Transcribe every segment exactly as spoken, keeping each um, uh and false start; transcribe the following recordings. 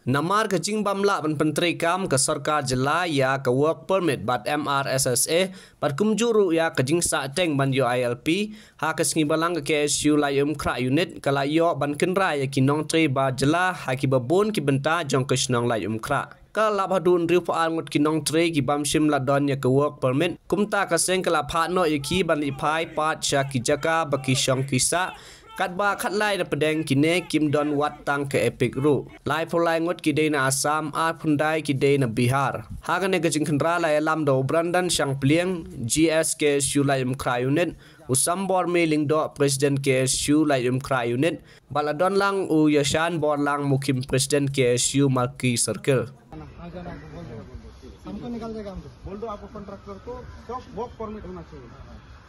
Namar ka jingbym lah ban pyntreikam ka sorkar jylla ïa ka work permit bad M R S S A, bad kumjuh ruh ïa ka jingsahteng ban ïoh I L P, ha ka sngi balang ka K S U Laitumkhrah Unit ka la ïoh ban kynrad ïa ki nongtrei bar jylla ha kiba bun ki bynta jong ka shnong Laitumkhrah. Ka la lap haduh hynriewphew ar ngut ki nongtrei ki bym shym la don ïa ka work permit, kumta ka seng ka la phah noh ïa ki ban leit phai pat sha ki jaka ba ki shong ki sah, katba khatlai na pdeng kine kim don wat tang ka EPIC ruh. Laiphew lai ngut ki dei na Assam, arphew khyndai ki dei na Bihar. Ha kane ka jingkynrad la ïalam da u Brandon Shangpliang, G S K S U Laitumkhrah Unit, u Sambor Me Lyngdoh, President K S U Laitumkhrah Unit, bad la don lang u Yashan Borlang Mukhim, President K S U Marki Circle. हमको निकाल देगा हमको। बोल दो आपको कॉन्ट्रैक्टर को, सब वर्क परमिट होना चाहिए।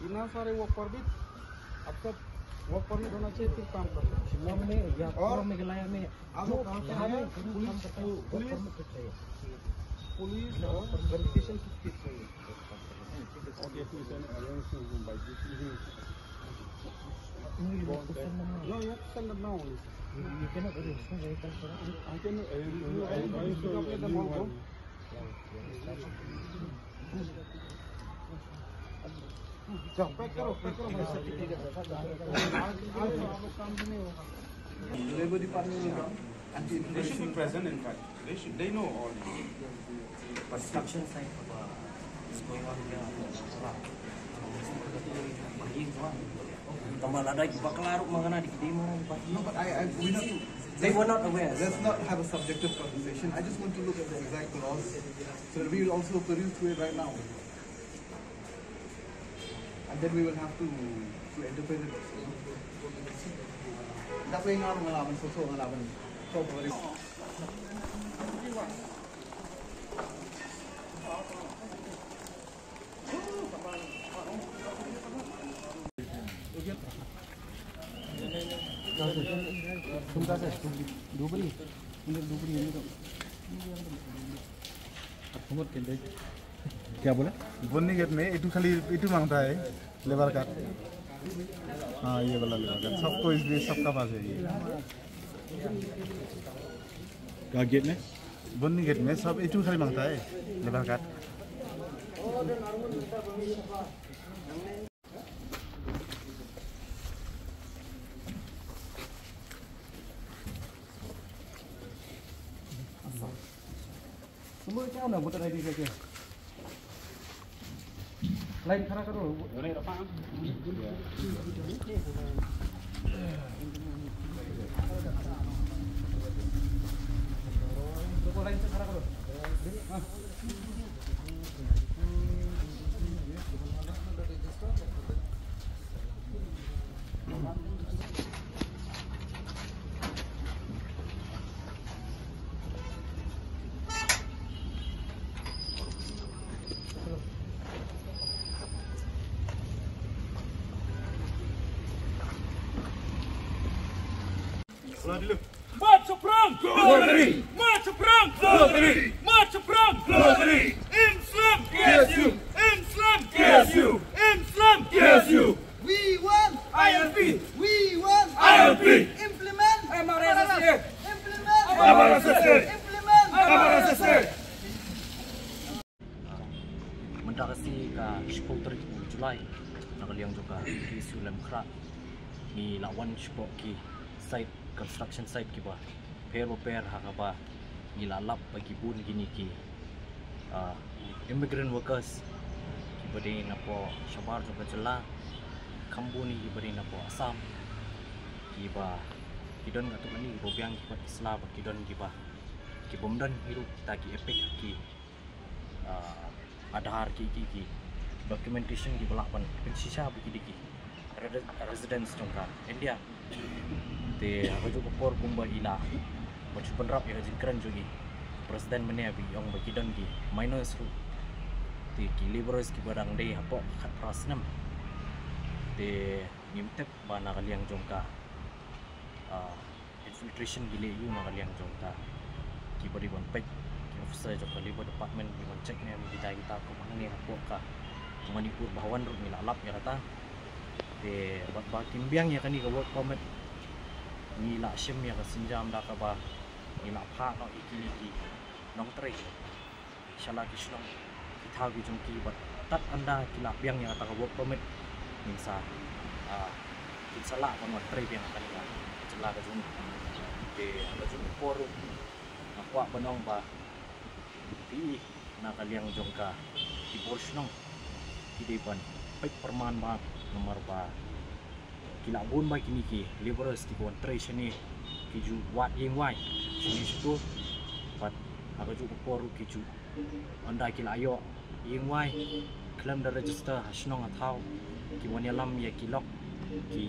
इतना सारे वर्क परमिट, अब सब वर्क परमिट होना चाहिए, फिर काम कर सकते हैं। शिमला में या और पूरा मेघालय में आप जो लोग कहाँ से आए हैं, पुलिस, पुलिस, पुलिस और वेरिफिकेशन किसके चाहिए? Okay, please, an arrangement by this evening. No, you have to send them now only. You, you cannot arrange, no, very fast, sir. I can arrange, I, I, I, I, जाओ, पैक करो, पैक करो भाई, सर्टिफिकेट। आज, आज काम भी नहीं होगा। Labour department will come. They should be present, in fact. They should, they know all. Construction site apa is going on here. Tambah lada bakal larut mangana di kidi mana di pagi. No, but I, I, we not, They were not aware. Let's not have a subjective conversation. I just want to look at the exact clause. So we will also peruse through it right now. And then we will have to, to interpret it also. That way, nga ruh nga lah ban sosok, nga lah ban sosok. क्या बोला? बोनी गेट में इटू खाली इटू मांगता है, लेबर कार्ड। हाँ, ये वाला लेबर कार्ड। सबको इसलिए सबका पास है ये। क्या गेट में? बोनी गेट में सब इटू खाली मांगता है, लेबर कार्ड। Semua macam mana voter I D saya? Lain khara karo. Lain khara karo. Mat seberang! Mat seberang! Mat seberang! Islam! Islam! Islam! We want I L P! We want I L P! Implement M R S S A! Implement M R S S A! Implement M R S S A! Mynta ka sngi ka shiphew tarik u July, na ka liang jong ka K S U Laitumkhrah, ngi la wan shapoh ki site, construction site kiba pher ba pher ha kaba ngi la lap ba ki bun kine ki, ah, immigrant workers kiba dei napoh shabar jong ka jylla, kham bun kiba dei napoh Assam, kiba ki don katto katne kiba biang ki khot ki sla, ba ki don kiba, ki bym don hi ruh kita ki EPIC, ki ah, Aadhaar, ki, ki, ki documentation kiba lah ban pynshisha ba ki dei ki re-, residents jong ka India. Te ha kajuh ka por kumba i la ban shu bynrap ïa ka jingkren jong i President mynne ba i ong ba ki don ki minors ruh, te ki labourers kiba dang dei hapoh khatphra snem. Te ngim tip ba na ka liang jong ka, ah, infiltration ki leh ïa u na ka liang jong ka, kiba dei ban peit ki officer jong ka Labour Department, ki ban check ne em kita, kita kum hangne hapoh ka Manipur Bhawan ruh ngi la lap ïa kata. Te bad ba kim biang ïa kane ka work permit, ngi la shim ïa ka sienjam da kaba Ngi la phah noh ïa kine ki nongtrei sha la ki shnong ki thaw ki jong ki bad tad ynda ki la biang ïa kata ka work permit ngin sa, ah, ngin sa lah ban wan trei biang ha kane ka jylla ka jong ngi. Te ha ka jong ka por ruh nga kwah ban ong ba phi i na ka liang jong ka ki bor shnong ki dei ban peit pyrman bha namar ba ki la bun bha kine ki labourers kiba wan trei shane ki ju wad ïing wai shane shato. Bad ha ka jong ka por ruh ki ju ynda ki la ïoh ïing wai khlem da register ha shnong ha thaw, ki wan ïalam ïa ki lok, ki,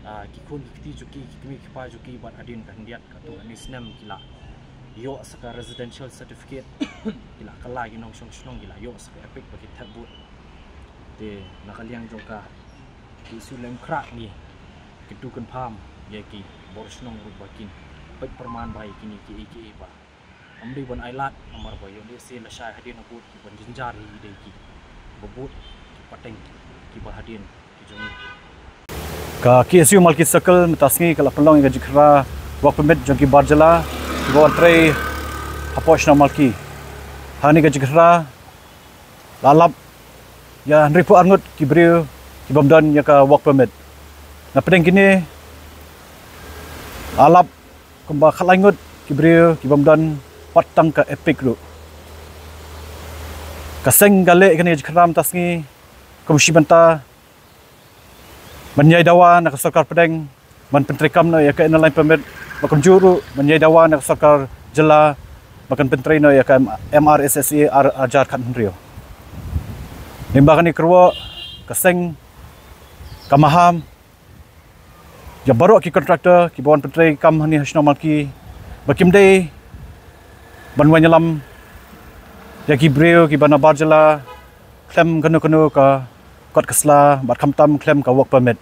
ah, ki khun ki kti jong ki, ki kmie ki kpa jong ki bad hadien ka khyndiat katto katne snem ki la ïoh sa ka residential certificate. Ki la kylla ki nongshong shnong, ki la ïoh sa ka EPIC ba ki thep vote. Te na ka liang jong ka ki shu lem khrak ngi kyntu kynpham ïa ki bor shnong ruh ba kin peit pyrman bha ïa kine kiei kiei ba ym dei ban ailad namar ba ïoh lehse lashai hadien ha vote ki ban jynjar hi dei ki ba vote ki pateng kiba hadien ki jong ngi. Ka KSU Malki Circle mynta sngi ka la pynlong ïa ka jingkhynra work permit jong ki bar jylla kiba wan trei hapoh shnong Malki. Ha kane ka jingkhynra la lap ïa hynriewphew ar ngut ki briew ki bym don ïa ka work permit. Na pdeng kine la lap kumba khatlai ngut ki briew ki bym don pat tang ka EPIC ruh. Ka seng ka leh ïa kane ka jingkhynra mynta sngi kum shi bynta ban ïai dawa na ka sorkar pdeng ban pyntreikam noh ïa ka Inner Line Permit, bad kumjuh ruh ban ïai dawa na ka sorkar jylla ba kan pyntrei noh ïa ka M-, MRSSA ar hajar khathynriew. Lyngba kane ka rukom ka seng ka maham ïa baroh ki contractor kiba wan pyntreikam hangne ha shnong Malki ba kim dei ban wan ïalam ïa ki briew kiba na bar jylla khlem kano kano ka kot ka sla bad khamtam khlem ka work permit.